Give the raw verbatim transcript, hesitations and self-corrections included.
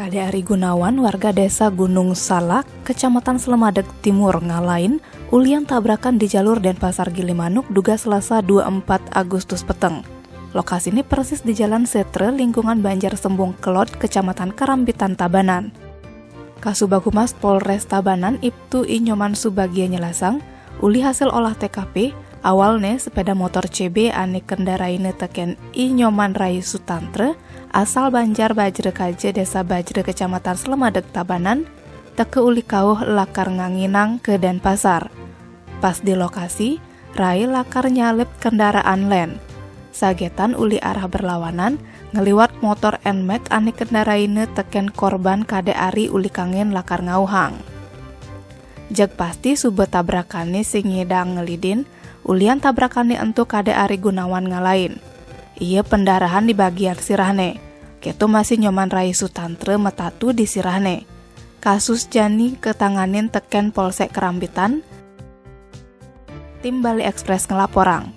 Kade Ari Gunawan, warga Desa Gunung Salak, Kecamatan Slemadeg Timur, ngalain ulian tabrakan di jalur Denpasar Gilimanuk dugas Selasa dua empat Agustus peteng. Lokasi ini persis di Jalan Setre, lingkungan Banjar Sembung Kelod, Kecamatan Karambitan, Tabanan. Kasubag Humas Polres Tabanan, Ibtu I Nyoman Subagia, nyelasang, uli hasil olah T K P, awalne sepeda motor C B ane kendaraine teken I Nyoman Rai Sutantre, asal Banjar Bajre Kaje, Desa Bajre, Kecamatan Slemadeg, Tabanan, teke uli kauh lakar nganginang ke Denpasar. Pas di lokasi, Rai lakar nyalip kendaraan len. Sagetan uli arah berlawanan, ngeliwat motor Nmax ane kendaraine teken korban Kade Ari uli kangin lakar ngauhang. Jeg pasti suba tabrakane sing ngidang ngelidin, ulian tabrakane ento Kade Ari Gunawan ngalain. Ia pendarahan di bagian sirahne. Keto masih Nyoman Rai Sutantre metatu di sirahne. Kasus jani ketanganin teken Polsek Kerambitan. Tim Bali Express ngelaporang.